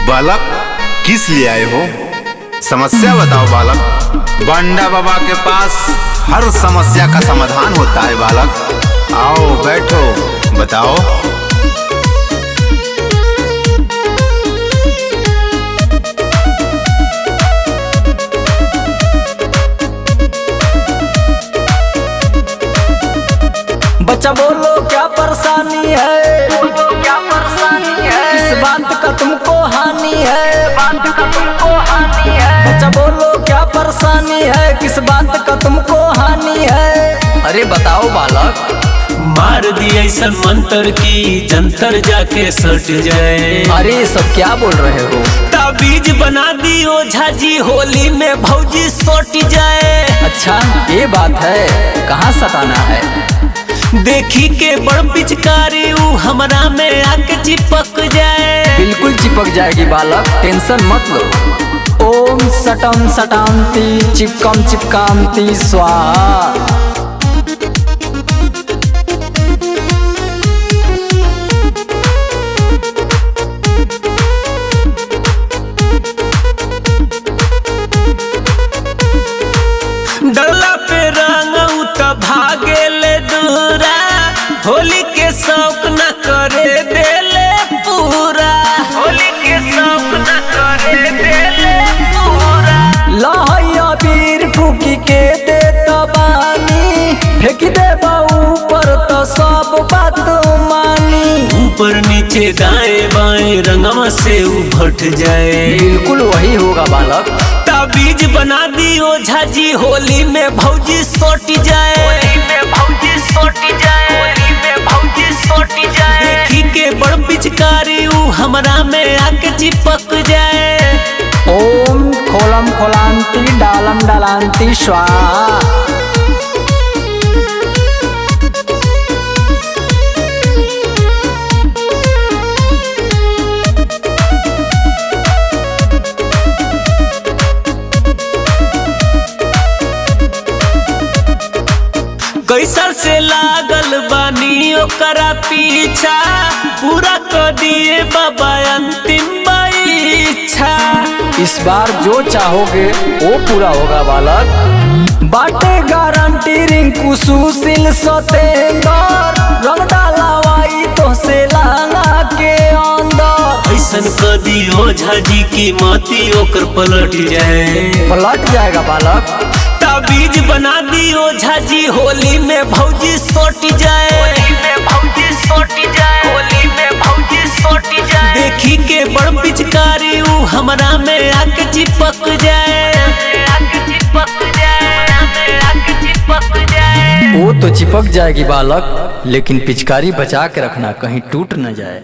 बालक किस लिए आए हो, समस्या बताओ बालक। बंडा बाबा के पास हर समस्या का समाधान होता है बालक। आओ बैठो, बताओ। बच्चा बोलो क्या परेशानी है, क्या परेशानी है, किस बात का तुमको हानि है, बात का तुमको हानि है। बच्चा बोलो क्या परेशानी है, किस बात का तुमको हानि है। अरे बताओ बालक। मार दी ऐसा मंत्र की जंतर जाके सट जाए। अरे सब क्या बोल रहे हो। ताबीज बना दी ओझा जी होली में भौजी सट जाए। अच्छा ये बात है, कहाँ सटाना है। देखी के बड़ पिचकारी ऊ हमरा में आके चिपक जाए। बिल्कुल चिपक जाएगी बालक, टेंशन मत लो। ओम सटम सटांती चिपकम चिपकांती स्वाहा। डला पे रंग ऊ त भागे ले दूरा, होली के शौक न करे देले पूरा। होली के शौक न करे देले पूरा। लहैया वीर फूकी के दे बानी, फेंक दे ऊपर तो सब बात मानी। ऊपर नीचे दाएं बाएं रंगवा से उभट जाए। बिल्कुल वही होगा बालक। ताबीज बना दी ओझा जी होली में भौजी सट जाए। होली में भौजी सट जाए, होली में भौजी सट जाए। देखी के बड़ पिचकारी ऊ हमरा में आके चिपक जाए। ओम खोलम खोलांती डालम डालांती स्वाहा। कैसर से लागल बानी ओकरा पीछा, पूरा कर दिए बाबा अंतिम इच्छा। इस बार जो चाहोगे वो पूरा होगा बालक। बाटे गारंटी रिंकू सुशील सतेंदर, रंग डालावाई तो से लांगा के अंदर। ऐसन कर दी ओझा जी की माती ओकर पलट जाए। पलट जाएगा बालक। ताबीज बना दी ओझा जी होली में भौजी सट जाए। होली में भौजी सट जाए, होली में भौजी सट जाए। देखी के बड़ पिचकारी ऊ हमरा में आके चिपक जाए, आके चिपक जाए, आके चिपक जाए। वो तो चिपक जाएगी बालक, लेकिन पिचकारी बचा के रखना, कहीं टूट न जाए।